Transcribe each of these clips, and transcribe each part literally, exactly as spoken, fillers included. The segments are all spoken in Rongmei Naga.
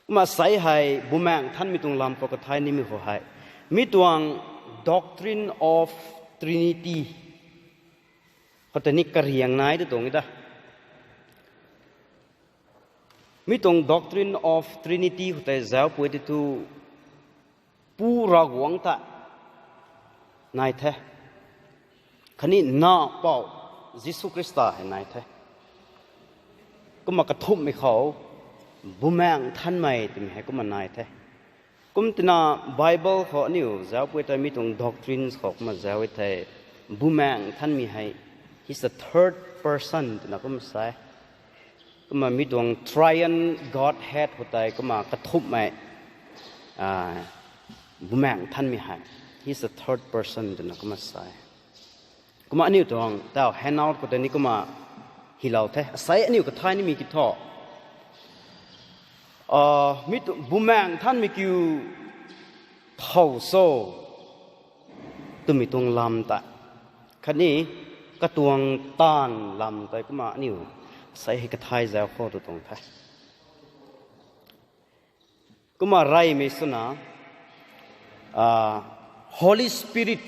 Kumna sei hei Bumaengh Nthanmei tuang lam khou kathay nimei khou hei, mi tuang doctrine of Trinity khou tei ni kariang nai tu tuang e da. Mi tuang doctrine of Trinity khou tei zauc pui tei thu, Pu Ravguangc ta nai the, khatni Nac Pou Jisu Khrista hei nai the. Kumna kathumhmei khou Bumaengh Nthanmei twmei hei kumna nai the. Kum tina Bible khou aniu zauc pui tei mi tuang doctrines khou kumna zauc e thei, Bumaengh Nthanmei hei, he's the third person twna kumna sa e. Kumna mi tuang triune Godhead khou tei kumna kathumhmei, Bumaengh Nthanmei hei, he's the third person twna kumna sa e. Kumna aniu tuang tau handout khou tei ni kumna hylou the. Asei aniu kathay nimei kiu thu, mi tu Bumaengh Nthanmei kiu thow cho twmei tuang lam tei, khatni katuang taanv lam tei kumna aniu asei hei kathay zauc khou tu tuang the. Kumna reymei swna, Holy Spirit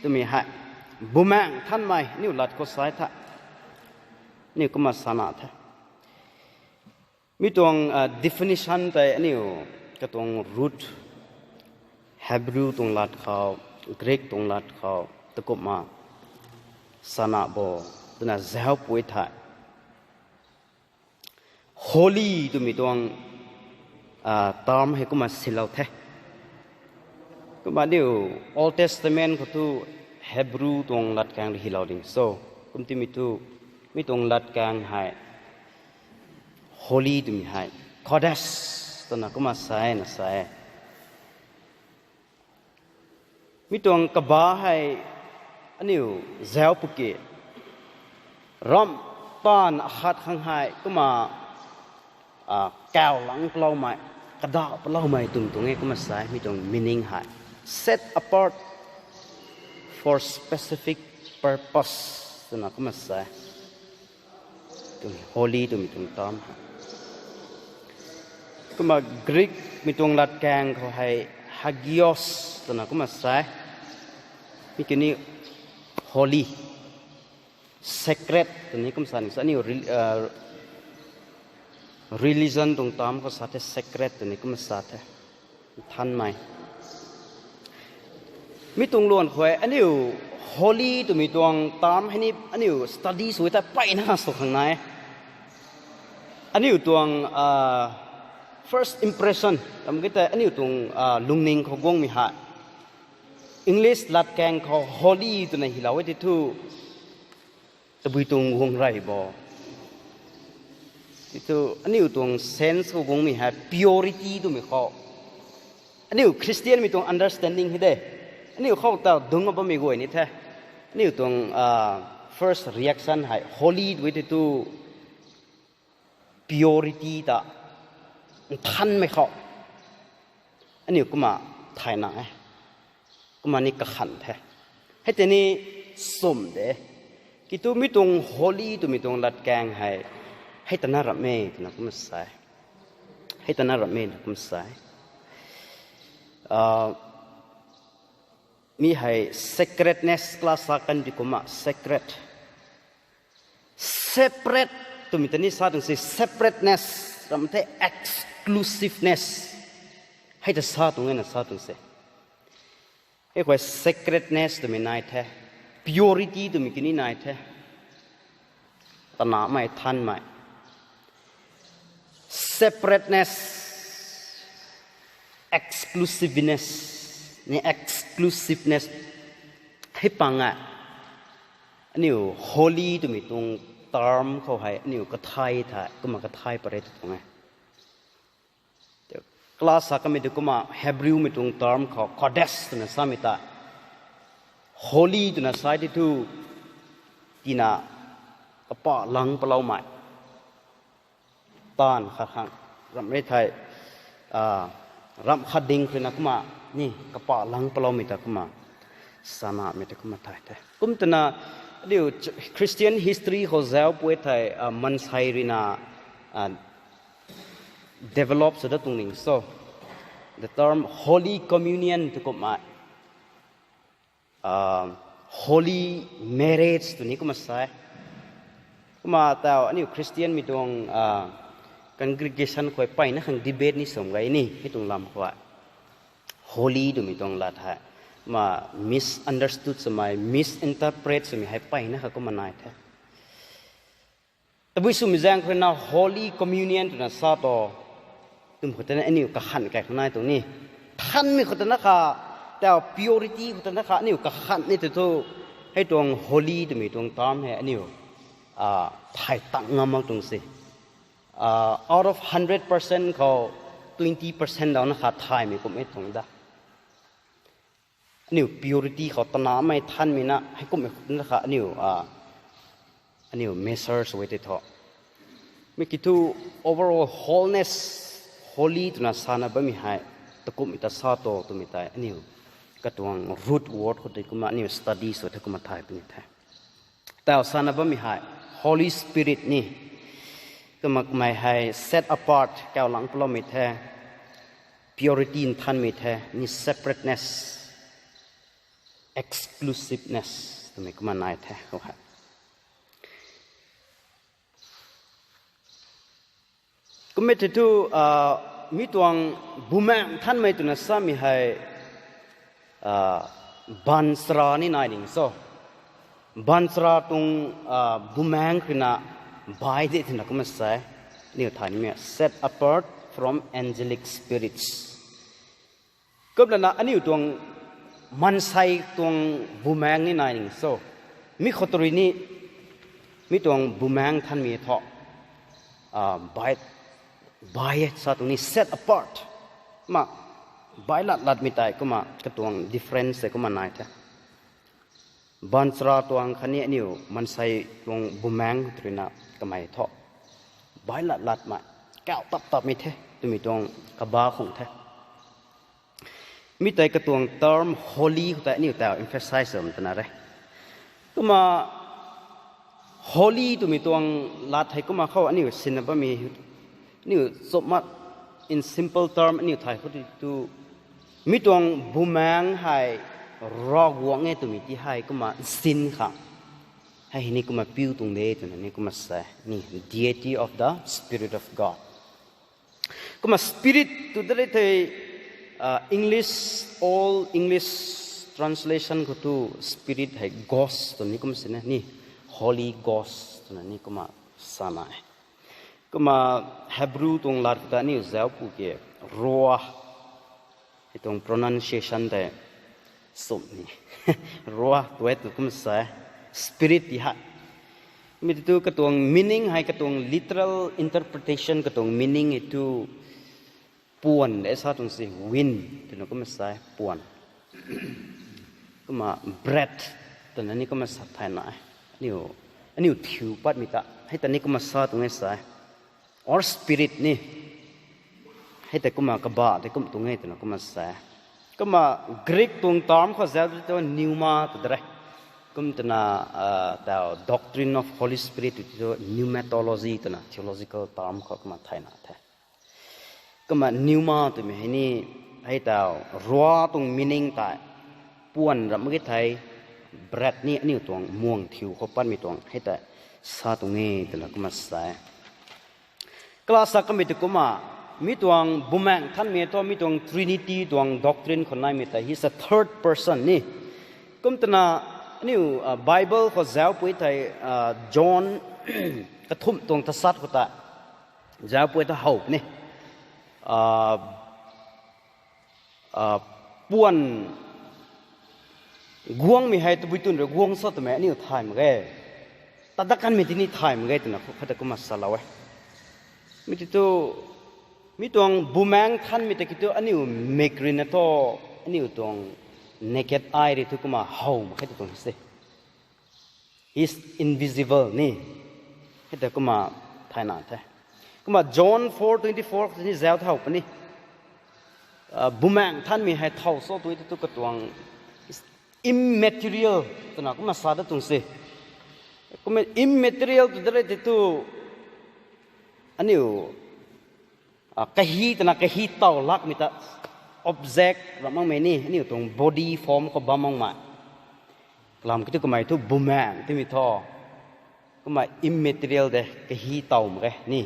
twmei hei, Bumaengh Nthanmei aniu lat khou sa the, aniu kumna sana the. Mi tuang definition tei aniu katuang root, Hebrew tuang lat khou, Greek tuang lat khou takumna sana bo twna zauc pui thei, holy twmei tuang term hei kumna silou the. Kumna aniu Old Testament khou thu Hebrew tuang latkaeng rui hylou ding cho. Kum timei thu, mi tuang latkaeng hei holy twmei hei kodesh twna kumna sa e, na sa e. Mi tuang kaba hei aniu zauc pui ki, ramh taanv akhat khang hei kumna kawlang paloumei, kada paloumei twmei tuang e kumna sa e. Mi tuang meaning hei set apart for specific purpose twna kumna sa e. Holy twmei tuang term hei. Kumna Greek mei tuang latkaeng khou hei hagios twna kumna sa e. Mi kiu ni holy, sacred twni kumna sa ni sa, aniu religion tuang term khou sa the, sacred twni kumna sa the. Nthanmei. Mi tuang luan khou aniu holy twmei tuang term hei ni aniu study sw ta peyna sw khang nai. Aniu tuang first impression ram ki tei aniu tuang lungning khou guangmei hei, English latkaeng khou holy twna hylou e ti thu, tabui tuang guang rey bo. Ti thu aniu tuang sense khou guangmei hei purity twmei khou, aniu Christian mei tuang understanding hei de, aniu khou ta dungc a bammei guay ni the. Aniu tuang first reaction hei holy twmei ti thu purity ta, nthanmei khou aniu kumna thayna e. Kumna ni kakhan the. Hei tei ni sum de. Ki thu mi tuang holy twmei tuang latkaeng hei, hei tana ramh e twna kumna sa e. Hei tana ramh e twna kumna sa e. Mi hei sacredness class sa kan di kumna sacred. Separate twmei ta ni sa tuang se, separateness ram the, exclusiveness. Hei ta sa tuang e na sa tuang se. Hei khou sacredness twmei nai the, purity twmei ki ni nai the. Tanamei, nthanmei. Separateness, exclusiveness, ni exclusiveness. Hei pang a, aniu holy twmei tuang term khou hei aniu kathay the, kumna kathay pary tu tuang e. Class sa kamei tu kumna Hebrew mei tuang term khou kodesh twna samei ta, holy twna sa ti thu, tina kapa lang paloumei, taanv khat khang, ramh rey thei, ramh khat ding khou rui na kumna ni kapa lang paloumei ta kumna sanamei ta kumna thay the. Kum twna, aniu Christian history khou zauc pui thei, maansei rui na develop sw da tuang ning so, the term Holy Communion tu kumna, holy marriage tw ni kumna sa e. Kumna taw aniu Christian mei tuang congregation khou mpeyna khang debate ni sw gay ni hei tuang lam khou holy twmei tuang lat hei kumna misunderstood swmei, misinterpret swmei hei mpeyna kha kumna nai the. Tabui swmei zaeng khou ruina Holy Communion twna sa tu, twmei khou tana aniu kakhan kai khou nai tuang ni, thanmei khou tana kha, taw purity khou tana kha aniu kakhan ni tw thu, hei tuang holy twmei tuang term hei aniu thay tang ngam mak tuang se. Out of hundred percent khou twenty percent dauna kha thaymei kumhmei tuang da. Aniu purity khou tanamei thanmei na heikumhmei khou tana kha aniu, aniu measure sw e tei thu, mi kiu thu overall wholeness, holy twna sana bammei hei takumhmei ta sa tu twmei tei aniu katuang root word khou tei kumna aniu study sw the kumna thay puni the. Taw sana bammei hei Holy Spirit ni, kumna kamei hei set apart, kawlang paloumei the, purity nthanmei the ni, separateness, exclusiveness twmei kumna nai the khou hei. Kumna tei thu, mi tuang Bumaengh Nthanmei twna samei hei baanchara ni nai ding so, baanchara tuang bumaengh khou ruina bai de twna kumna sa e. Aniu thaymei set apart from angelic spirits. Kumlana aniu tuang maansei tuang bumaengh ni nai ding so, mi khou tei rui ni mi tuang Bumaengh Nthanmei thu bai, bai e sa tuang ni, set apart. Kumna bai lat latmei tei kumna katuang difference tei kumna nai the. Baanchara tuang khatni aniu maansei tuang bumaengh tei ruina kamei thu bai lat latmei, kaw tap tapmei the twmei tuang kaba khang the. Mi tei katuang term holy khou tei aniu taw emphasize swm twna re. Kumna holy twmei tuang lat hei kumna khou aniu sinna bammei, aniu chumna in simple term aniu thay khou tei thu, mi tuang bumaengh hei Ravguangc e twmei ti hei kumna nsin khang hei ni kumna piu tuang de twna ni kumna sa e ni, deity of the Spirit of God. Kumna spirit tw da re thei, English, old English translation khou thu spirit hei ghost twna ni kumna sina ni, Holy Ghost twna ni kumna sana e. Kumna Hebrew tuang lat khou ta aniu zauc pu ke, ruah, hei tuang pronunciation tei sum ni, ruah tw e twna kumna sa e, spirit ti hei. Mi tei thu katuang meaning hei, katuang literal interpretation katuang meaning hei thu puan de sa tuang se, wind twna kumna sa e, puan. Kumna breath twna ni kumna sa thayna e. Aniu, aniu thiu patmei ta hei ta ni kumna sa tuang e sa e. Or spirit ni, hei tei kumna kaba tei kum tuang e twna kumna sa e. Kumna Greek tuang term khou zauc tu pneuma tw da re. Kum twna, taw doctrine of Holy Spirit tw thu pneumatology twna theological term khou kumna thayna the. Kumna pneuma twmei hei ni, hei taw ruah tuang meaning tei puan ram mak ge thei, breath ni aniu tuang muang thiu khou patmei tuang hei tei sa tuang e twna kumna sa e. Class sa kamei tei kumna, mi tuang Bumaengh Nthanmei thu mi tuang Trinity tuang doctrine khou naimei tei he is a third person ni. Kum twna aniu Bible khou zauc pui thei, John kathumh tuang tasat khou ta zauc pui ta how puni, puan guangmei hei tabui twn rui guang sa twmei aniu thay mak ge, tada kanmei tini thay mak ge twna khou khat ta kumna salou e. Mi tei thu, mi tuang Bumaengh Nthanmei ta kiu thu aniu mik rui na thu, aniu tuang naked eye rui thu kumna how mak khe tw tuang se. He is invisible ni. Hei ta kumna thayna the. Kumna John four twenty four khou ni zauc thau puni, Bumaengh Nthanmei hei thow so tw e tei thu katuang immaterial twna kumna sa da tuang se. Kumna immaterial tw da re tei thu aniu kahi twna kahi taw lakmei ta object ram makmei ni, aniu tuang body form khou bam makmei. Kalam kiu thu kamei thu bumaengh twmei thu kumna immaterial de, kahi taw mak ge ni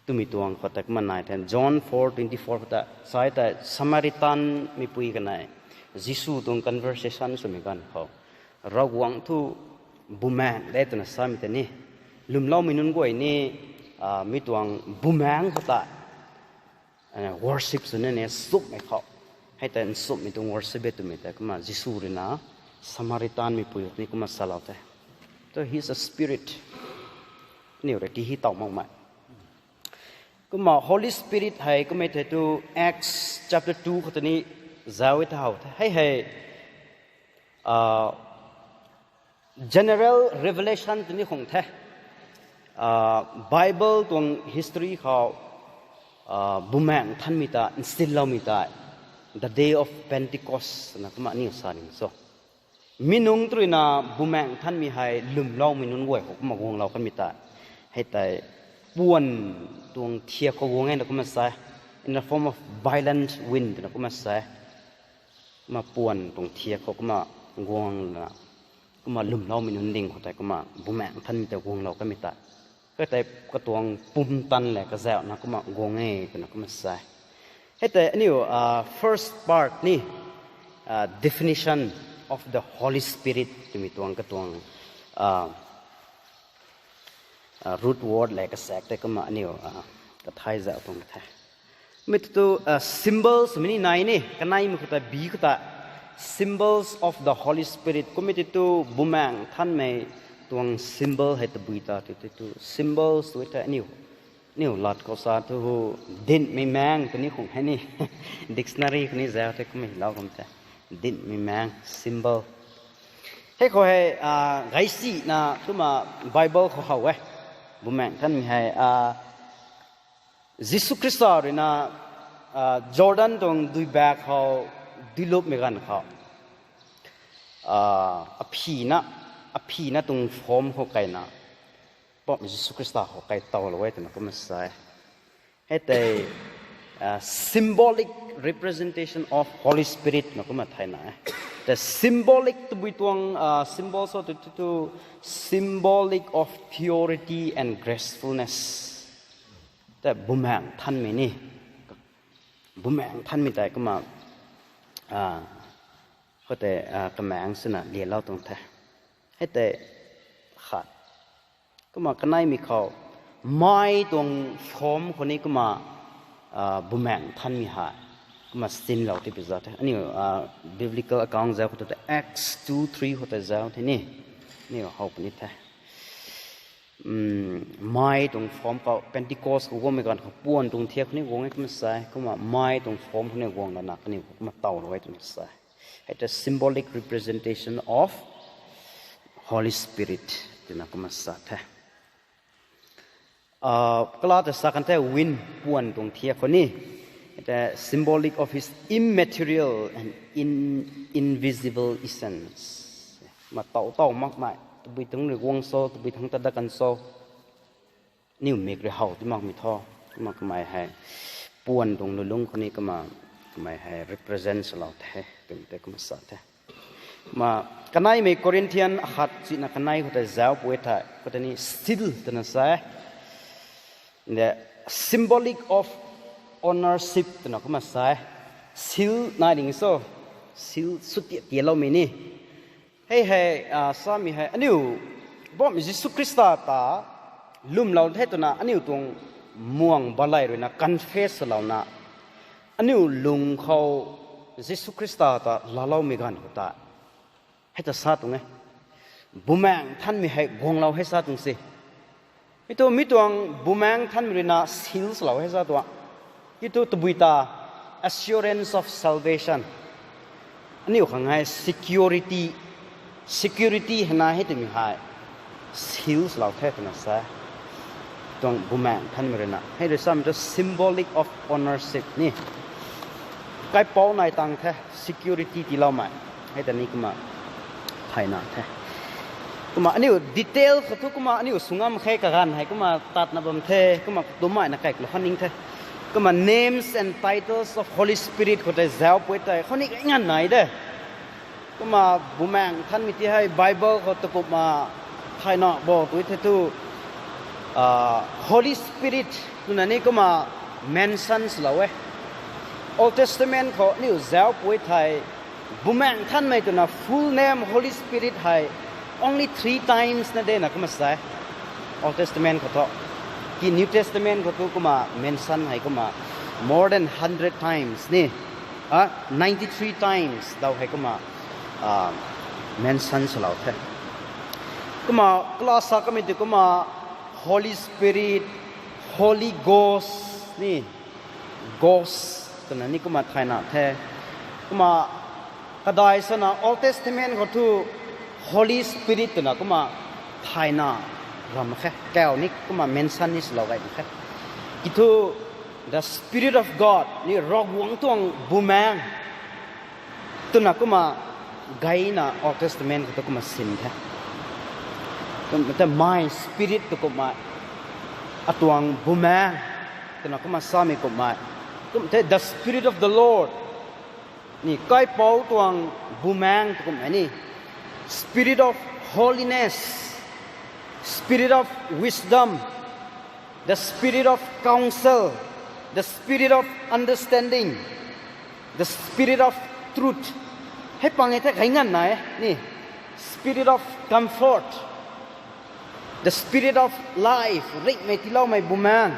twmei tuang khou tei kumna nai the. John four twenty four khou ta sai tei Samaritan meipui kanei Jisu tuang conversation swmei ganv khou Ravguangc thu bumaengh de twna samei tei ni, lwmloumei nunc guay ni mi tuang bumaengh khou tei worship swna ni nchumhmei khou, hei tei nchumhmei tuang worship e twmei tei kumna Jisu ruina Samaritan meipui ni kumna salou the. So he is a spirit. Aniu rui kahi taw makmei. Kumna Holy Spirit hei kummei thei tu Acts chapter two khou tei ni zauc e thau the. Hei hei general revelation tw ni khang the. Bible tuang history khou Bumaengh Nthanmei ta nsinloumei tei the day of Pentecost na kumna aniu sa ning cho. Mi nunc tu ruina Bumaengh Nthanmei hei lwmloumei nunc guay khou kumna guanglou kanmei tei, hei tei puan tuang thiak khou guang e na kumna sa e, in the form of violent wind twna kumna sa e. Kumna puan tuang thiak khou kumna guang lana, kumna lwmloumei nunc ding khou tei kumna Bumaengh Nthanmei ta guanglou kanmei tei, ka tei katuang pumtan lev kazauhna kumna guang e twna kumna sa e. Hei tei aniu first part ni, definition of the Holy Spirit twmei tuang katuang root word lev kasaek tei kumna aniu kathay zauc tuang the. Mi tu symbols mei ni nai ni, kaneimei khou ta bi khou ta symbols of the Holy Spirit kummei tu Bumaengh Nthanmei tuang symbol hei tabui ta tu tu symbols tu the aniu aniu lat khou sa thu dinhmei maeng tw ni khang hei ni, dictionary khou ni zauc the kumna lou kum the, dinhmei maeng symbol. Hei khou hei gaisina kumna Bible khou how e, Bumaengh Nthanmei hei Jisu Khrista ruina Jordan tuang duibak khou duilupmei ganv khou aphina, aphina tuang form khou kaina, Poubauhmei Jisu Khrista khou kai towlou e twna kumna sa e. Hei tei symbolic representation of Holy Spirit na kumna thayna e. Tei symbolic tabui tuang symbols tu tu symbolic of purity and gracefulness. Tei Bumaengh Nthanmei ni, Bumaengh Nthanmei tei kumna khoutei kamaengc swna lialou tuang the. Hei tei khat. Kumna kaneimei khou mai tuang form khou ni kumna Bumaengh Nthanmei hei kumna sinlou ti pi zauc the. Aniu biblical account zauc khou tei Acts two three khou tei zauc the ni, aniu how puni the. Mai tuang form khou Pentecost khou guangmei ganv khou puan tuang thiak khou ni guang e kumna sa e, kumna mai tuang form khou ni guang lana kaniw khou kumna towlou e twna sa e. Hei tei symbolic representation of Holy Spirit twna kumna sa the. Kala ta sa kan the wind, puan tuang thiak khou ni, hei tei symbolic of his immaterial and invisible essence. Kumna tow tow makmei, tabui thangc rui guang cho, tabui thangc ta dat kan cho, aniu mik rui how ti makmei thu, kumna kamei hei puan tuang lulungc khou ni kumna kamei hei represent swlou the twmei tei kumna sa the. Kumna kaneimei Corinthian akhat china kanei khou tei zauc puni the, khoutei ni seal twna sa e. The symbolic of ownership twna kumna sa e. Seal nai ding cho, seal sw tiat tiatloumei ni. Hei hei samei hei aniu Poubauhmei Jisu Khrista ta lwmlou the twna aniu tuang muang balei ruina confess swlouna, aniu lung khou Jisu Khrista ta laaloumei ganv khou tei, hei ta sa tuang e, Bumaengh Nthanmei hei guanglou hei sa tuang se. Mi tu mi tuang Bumaengh Nthanmei ruina seal swlou hei sa tuang. Ki tu tabui ta assurance of salvation, aniu khang hei security, security hei na hei twmei hei seal swlou the twna sa e. Tuang Bumaengh Nthanmei ruina hei rui samei tu symbolic of ownership ni, kaipouc nai tang the, security tiiloumei, hei ta ni kumna thayna the. Kumna aniu detail khou thu kumna aniu sw ngam khe kaganv hei kumna tatna bam the, kumna tumei na kaiklou kha ning the. Kumna names and titles of Holy Spirit khou tei zauc pui tei khou ni ngan nai de. Kumna Bumaengh Nthanmei ti hei Bible khou takumna thayna bo tui the thu, Holy Spirit twna ni kumna mention swlou e. Old Testament khou aniu zauc pui thei, Bumaengh Nthanmei twna full name Holy Spirit hei only three times na de na kumna sa e. Old Testament khou thu. Ki New Testament khou thu kumna mention hei kumna more than hundred times ni. A, ninety-three times daw hei kumna mention swlou the. Kumna class sa kamei ti kumna Holy Spirit, Holy Ghost ni, Ghost twna ni kumna thayna the. Kumna kadai sana Old Testament khou thu Holy Spirit twna kumna thayna ram khe, kau ni kumna mention ni swlou gay mak khe. Ki thu the Spirit of God ni Ravguangc tuang Bumaengh twna kumna gayna Old Testament khou thu kumna sin the. Kumna the my spirit tw kumna atuang Bumaengh twna kumna samei kummei. Kum the the Spirit of the Lord ni kaipouc tuang Bumaengh tw kummei ni. Spirit of holiness, Spirit of wisdom, the Spirit of counsel, the Spirit of understanding, the Spirit of truth. Hei pang e the gay ngan nai ni. Spirit of comfort, the Spirit of life, ringhmei tiiloumei Bumaengh,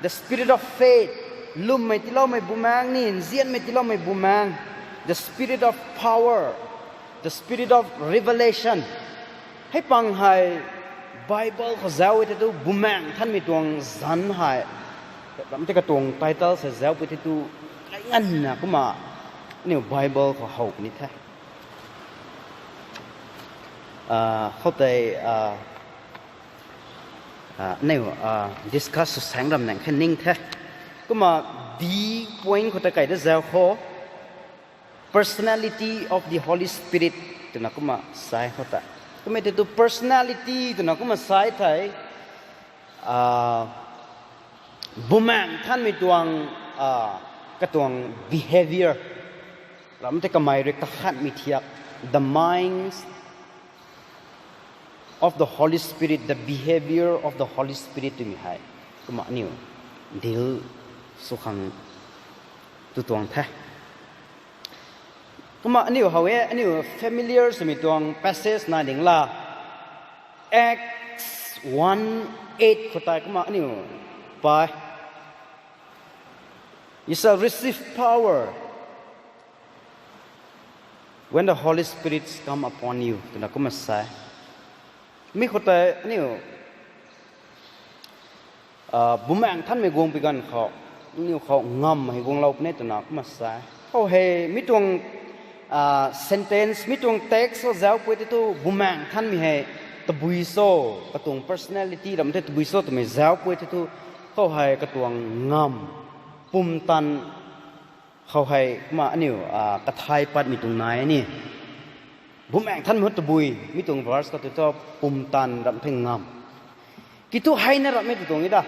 the Spirit of faith, lwmmei tiiloumei Bumaengh ni, nzianmei tiiloumei Bumaengh, the Spirit of power, the Spirit of revelation. Hei pang hei Bible khou zauc e the thu Bumaengh Nthanmei tuang zanc hei, ram tei katuang title hei zauc pui the thu, gay nganna kumna aniu Bible khou how puni the. Khoutei aniu discuss sw saeng ram nang khe ning the. Kumna D point khou ta kai da zauc khou, personality of the Holy Spirit twna kumna sa e khou ta. Kumna tei thu personality twna kumna sa e thei, Bumaengh Nthanmei tuang katuang behavior, ram tei kamei rui kakhatmei thiak, the minds of the Holy Spirit, the behavior of the Holy Spirit twmei hei kumna aniu deal sw khang tu tuang the. Kumna aniu how e, aniu familiar swmei tuang passage nai ding la. Acts one eight khou tei kumna aniu pai, You shall receive power when the Holy Spirit come upon you twna kumna sa e. Mi khou tei aniu Bumaengh Nthanmei guang pi ganv khou, aniu khou ngam hei guanglou puni twna kumna sa e. Khou hei mi tuang sentence, mi tuang text khou zauc pui the thu Bumaengh Nthanmei hei tabui cho, katuang personality ram tei tabui cho twmei zauc pui the thu, khou hei katuang ngam, pumtan, khou hei kumna aniu kathay patmei tuang nai ni. Bumaengh Nthanmei hu tabui, mi tuang verse khou tei thu pumtan ram the ngam. Ki thu heina rammei tw tuang e da.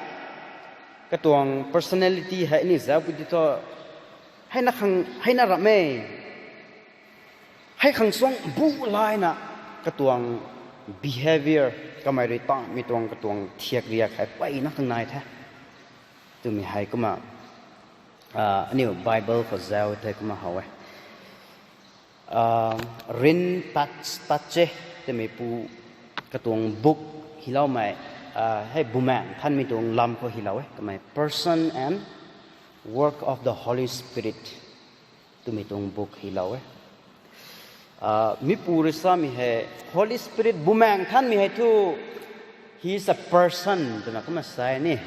Katuang personality hei aniu zauc pui the thu, heina khang, heina rammei. Hei khang suang bu layna katuang behavior, kamei rui tangmei tuang katuang thiak riak hei mpeyna khang nai the. Twmei hei kumna aniu Bible khou zauc thei kumna how e. Rin Tat, Tatche twmei pu katuang book hyloumei, hei Bumaengh Nthanmei tuang lam khou hylou e. Kamei Person and Work of the Holy Spirit twmei tuang book hylou e. Mi pu rui samei hei Holy Spirit, Bumaengh Nthanmei hei thu, he is a person twna kumna sa e ni.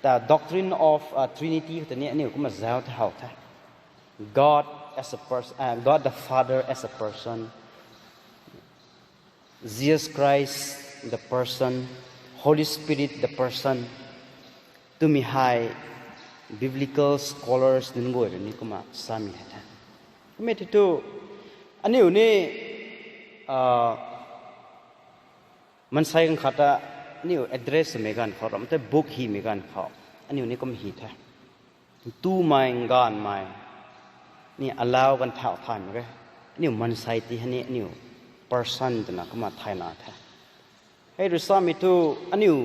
Ta Doctrine of Trinity khou tei ni aniu kumna zauc the how the. God as a person, God the Father as a person, Jesus Christ the person, Holy Spirit the person, twmei hei biblical scholars nunc guay rui ni kumna samei hei the. Kumna tei thu, aniu ni Mansei ganv khat ta aniu address swmei ganv khou, ram tei book hymei ganv khou, aniu ni kum hy the. Tumei, gaanvmei, ni allow ganv thau thaymei re. Aniu mansei ti hei ni aniu person twna kumna thayna the. Hei rui samei thu aniu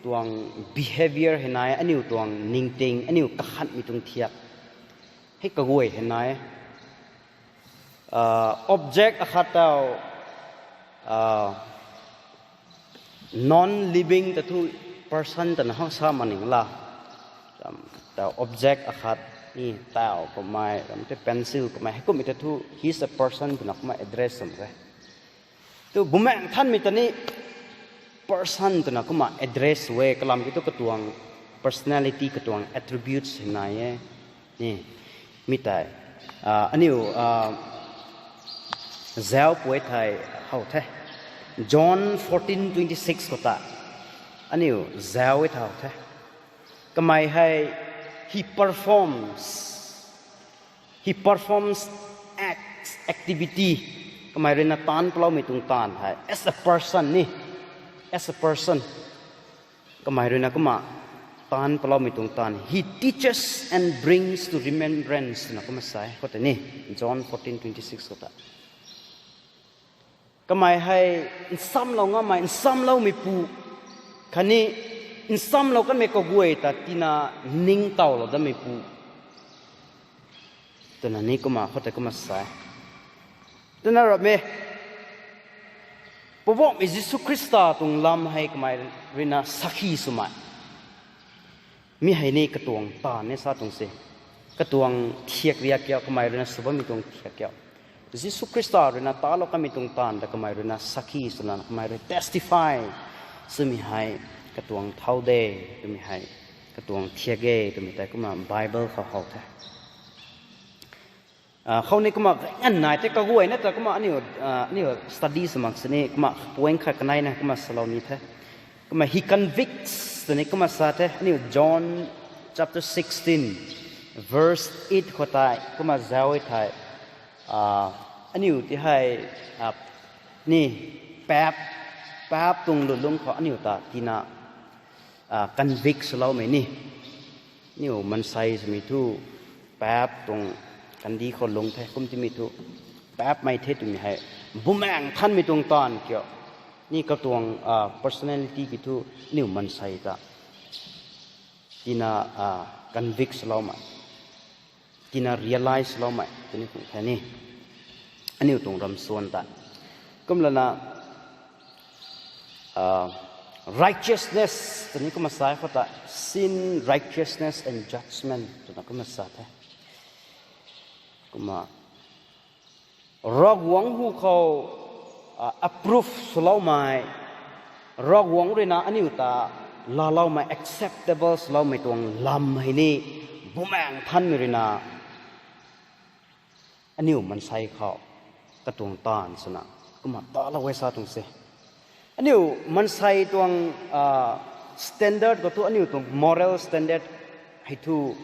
tuang behavior hei nai, aniu tuang ningting, aniu kakhanhmei tuang thiak hei kaguay hei nai. Object akhat tau, non-living ta thu person twna hak sa maning la. Tau object akhat ni tau kummei, ram tei pencil kummei, heikummei ta thu he is a person twna kumna address swmei re. Tu Bumaengh Nthanmei ta ni person twna kumna address e, kalam kiu thu katuang personality, katuang attributes hei nai e. Ni, mi tei, aniu zauc pui thei how the. John fourteen twenty six khou ta aniu zauc e thau the. Kamei hei, he performs, he performs acts, activity. Kamei ruina taanc paloumei tuang taanv hei as a person ni, as a person. Kamei ruina kumna taanc paloumei tuang taanv, he teaches and brings to remembrance twna kumna sa e khou tei ni, John fourteen twenty six khou ta. Kamei hei nsamlou ngammei, nsamloumeipu, khatni nsamlou kanmei kaguay ta tina ningtowlou datmeipu twna ni kumna khou tei kumna sa e. Twna ramei, Poubauhmei Jisu Khrista tuang lam hei kamei ruina sakhi swmei. Mi hei ni katuang taanv ni sa tuang se. Katuang thiak riak kiu, kamei ruina sw bammei tuang thiak kiu. Jisu Khrista ruina talou kanmei tuang taanv ta kamei ruina sakhi swna, kamei rui testify swmei hei katuang thau de twmei hei, katuang thiak e twmei tei kumna Bible khou how the. Khou ni kumna nganv nai the, kaguayna ta kumna aniu, aniu study sw mak sini kumna point khat kaneina kumna salou ni the. Kumna he convicts twni kumna sa the. Aniu John chapter sixteen, verse eight khou tei kumna zauc e thei, aniu ti hei, ni, paap, paap tuang lulungc khou aniu ta tina convict swloumei ni. Aniu maansei swmei thu paap tuang kandih khou lung the, kum timei thu paapmei the twmei hei Bumaengh Nthanmei tuang taanv kiu. Ni katuang personality kiu thu aniu maansei ta tina convict swloumei, tina realize swloumei twni kum the ni. Aniu tuang ramsuan ta kumlana righteousness twni kumna sa khou ta, sin, righteousness and judgment twna kumna sa the. Kumna Ravguangc hu khou approve swloumei, Ravguangc ruina aniu ta laaloumei, acceptable swloumei tuang lam hei ni Bumaengh Nthanmei ruina aniu maansei khou katuang taanv swna kumna talou e sa tuang se. Aniu maansei tuang standard khou thu, aniu tuang moral standard hei thu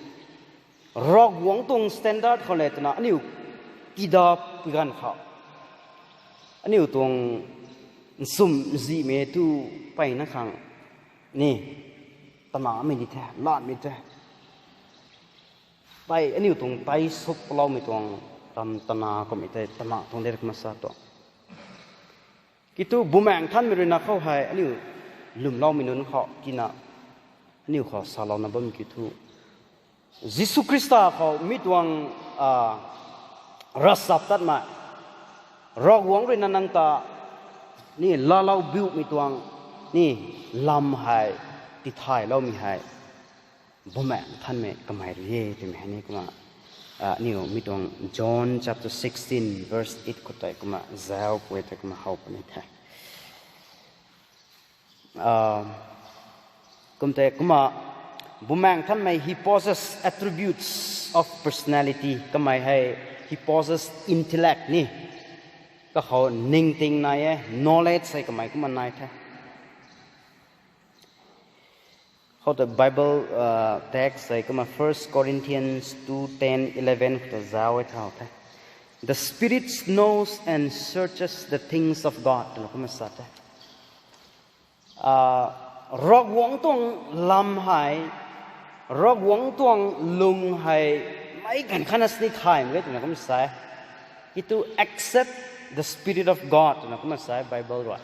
Ravguangc tuang standard khou le twna aniu tidapui ganv khou aniu tuang nsumzihmei tu mpeyna khang ni tanamei di the, lanmei the. Tei aniu tuang tei suk paloumei tuang ram tana kummei tei tana tuang de kumna sa tuang. Kiu thu Bumaengh Nthanmei ruina khou hei aniu lwmloumei nunc khou tina aniu khou salouna bam kiu thu, Jisu Khrista khou mi tuang ravchaptatmei, Ravguangc ruina nang ta ni laalou biumei tuang ni lam hei tithayloumei hei Bumaengh Nthanmei kamei rui e twmei hei ni kumna aniu mi tuang John chapter sixteen verse eight khou tei kumna zauc pui tei kumna how puni the. Kum tei kumna Bumaengh Nthanmei he possess attributes of personality, kamei hei he possess intellect ni, kakhou ningting nai e, knowledge hei kamei kumna nai the. Khou tei Bible text hei kumna First Corinthians two ten eleven khou ta zauc e thau the. The Spirit knows and searches the things of God twna kumna sa the. Ravguangc tuang lam hei, Ravguangc tuang lung hei, meic ganv khatna sini thay mak ge twna kumna sa e. He to accept the Spirit of God twna kumna sa e Bible rui.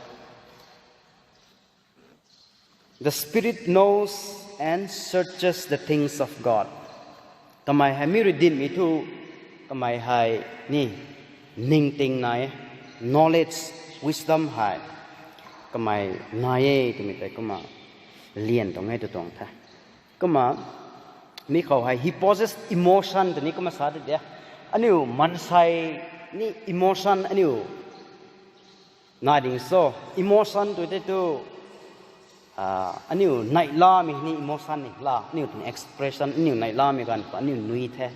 The Spirit knows and searches the things of God. Kamei hei mi rui dinhmei thu, kamei hei ni ningting nai e, knowledge, wisdom hei kamei nai e twmei tei kumna lian tuang e tw tuang the. Kumna mi khou hei he possess emotion twni kumna sa de de. Aniu maansei ni emotion aniu nai ding so, emotion tw tei tu, aniu neihlamei ni emotion ni la, aniu tuang expression, aniu neihlamei ganv khou aniu nui the.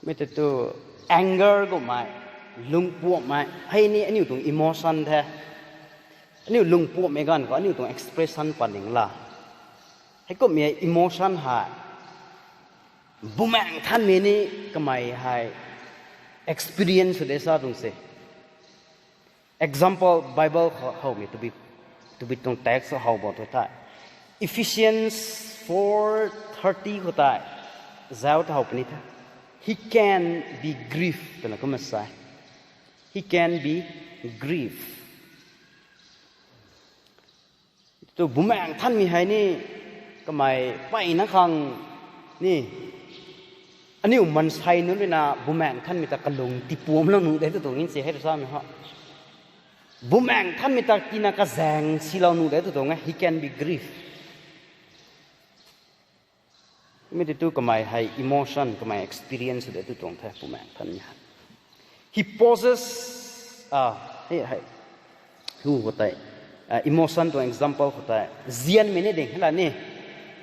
Mi tei tu anger kummei, lungpuamhmei hei ni aniu tuang emotion the. Aniu lungpuamhmei ganv khou aniu tuang expression pat ding la. Heikumhmei emotion hei Bumaengh Nthanmei ni kamei hei experience sw de sa tuang se. Example, Bible khou howmei tabui tuang text how bam tu the. Ephesians four thirty khou tei zauc ta how puni the. He can be grieved twna kumna sa e. He can be grieved. Tu Bumaengh Nthanmei hei ni kamei mpeyna khang ni aniu maansei nunc ruina Bumaengh Nthanmei ta kalung tipuamclou nuh de tu tuang e se hei rui samei ha. Bumaengh Nthanmei ta tina kazaeng silou nuh de tu tuang e, he can be grieved. Mi tei tu kamei hei emotion, kamei experience de tu tuang the Bumaengh Nthanmei hei. He possess, hei, hu khou tei, emotion tuang example khou tei nzianmei ni ding hei la ni.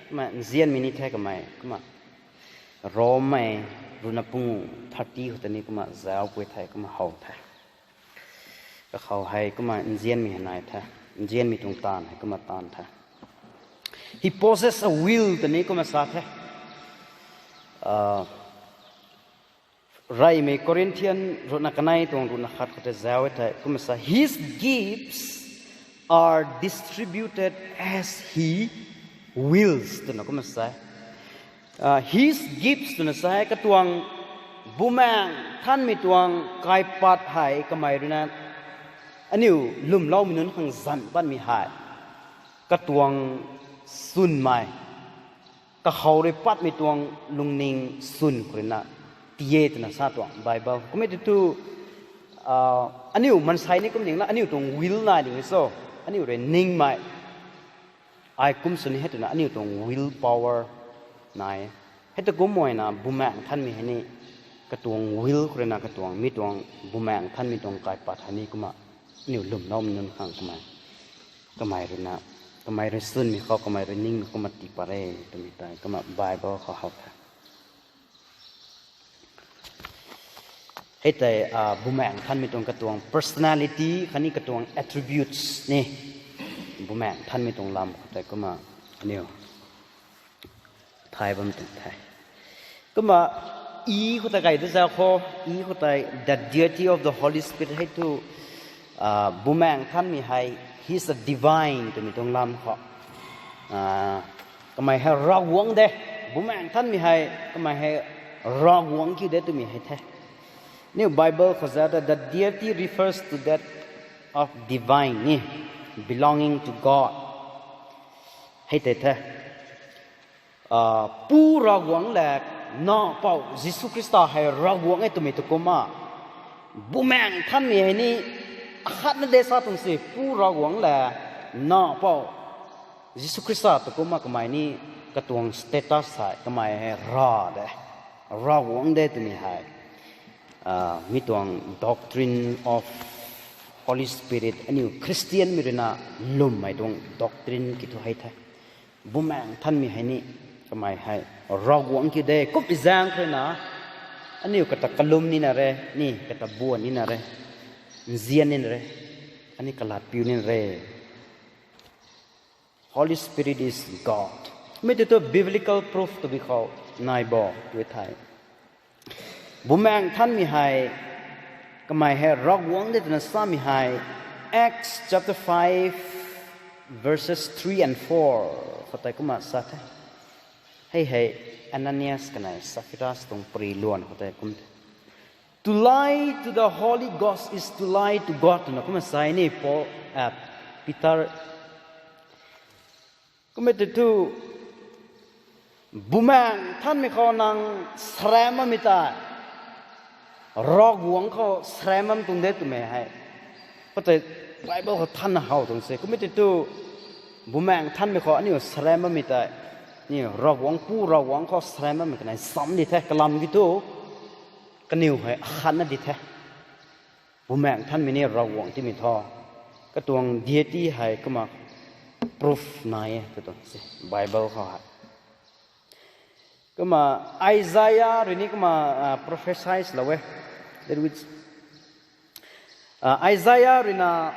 Kumna nzianmei ni the kamei, kumna Rommei ruhna pungu thirty khou tei ni kumna zauc pui the, kumna how the. Kakhou hei kumna nzianmei hei nai the, nzianmei tuang taanv hei kumna taanv the. He possess a will twni kumna sa the. Reymei Corinthian ruhna kanei tuang ruhna khat khou tei zauc e the, kumna sa, His gifts are distributed as he wills twna kumna sa e. His gifts twna sa e, katuang Bumaengh Nthanmei tuang kaipat hei kamei ruina aniu lwmloumei nunc khang zanc patmei hei katuang swnmei, kakhou rui patmei tuang lungning swn khou ruina tii e twna sa tuang Bible. Kumna tei tu aniu maansei ni kum ding la, aniu tuang will nai ding e so, aniu rui ningmei ai kum sw ni hei twna aniu tuang will power nai. Hei ta kumna Bumaengh Nthanmei hei ni katuang will khou ruina katuang mi tuang Bumaengh Nthanmei tuang kaipat hei ni kumna aniu lwmloumei nunc khang kamei, kamei ruina, kamei rui swnmei khou, kamei rui ningmei kumna tii pat e twmei tei kumna Bible khou how the. Hei tei Bumaengh Nthanmei tuang katuang personality khatni katuang attributes ni Bumaengh Nthanmei tuang lam khou tei kumna aniu thay bam tuang the. Kumna e khou tei kai da zauc khou, e khou tei the deity of the Holy Spirit hei tu Bumaengh Nthanmei hei he is a divine twmei tuang lam khou kamei hei Ravguangc de, Bumaengh Nthanmei hei kamei hei Ravguangc kiu de twmei hei the. Aniu Bible khou zauc ta the deity refers to that of divine ni, belonging to God. Hei tei the. Pu Ravguangc le Nac Pou Jisu Khrista hei Ravguangc e twmei tu kumna Bumaengh Nthanmei hei ni akhatna de sa tuang se, Pu Ravguangc le Nac Pou Jisu Khrista tu kumna kamei ni katuang status hei kamei hei Rav de, Ravguangc de twmei hei mi tuang doctrine of Holy Spirit aniu Christianmei ruina lwmmei tuang doctrine kiu thu hei the. Bumaengh Nthanmei hei ni kamei hei Ravguangc kiu de, kummei zaeng khou ruina aniu kata kalum nina re, ni kata buan nina re, nzian nina re, ani kalat piu nina re. Holy Spirit is God. Mi tei tu biblical proof tabui khou nai bo tw the. Bumaengh Nthanmei hei kamei hei Ravguangc de twna samei hei Acts chapter five, verses three and four khou tei kumna sa the. Hei hei Ananias kanei Sapphira tuang pary luan khou tei kum the. To lie to the Holy Ghost is to lie to God twna kumna sa ni Paul, Peter. Kumna tei thu, Bumaengh Nthanmei khou nang sarammei tei Ravguangc khou sarammei tuang de twmei hei, khoutei Bible khou thanna how tuang se. Kumna tei thu, Bumaengh Nthanmei khou aniu sarammei tei, aniu Ravguangc Pu Ravguangc khou sarammei kanei sam di the, kalam ki thu, kaniw hei akhatna di the. Bumaengh Nthanmei ni Ravguangc timei tho. Katuang deity hei kumna proof nai e tw tuang se Bible khou hei. Kumna Isaiah rui ni kumna prophecies lou e. Isaiah ruina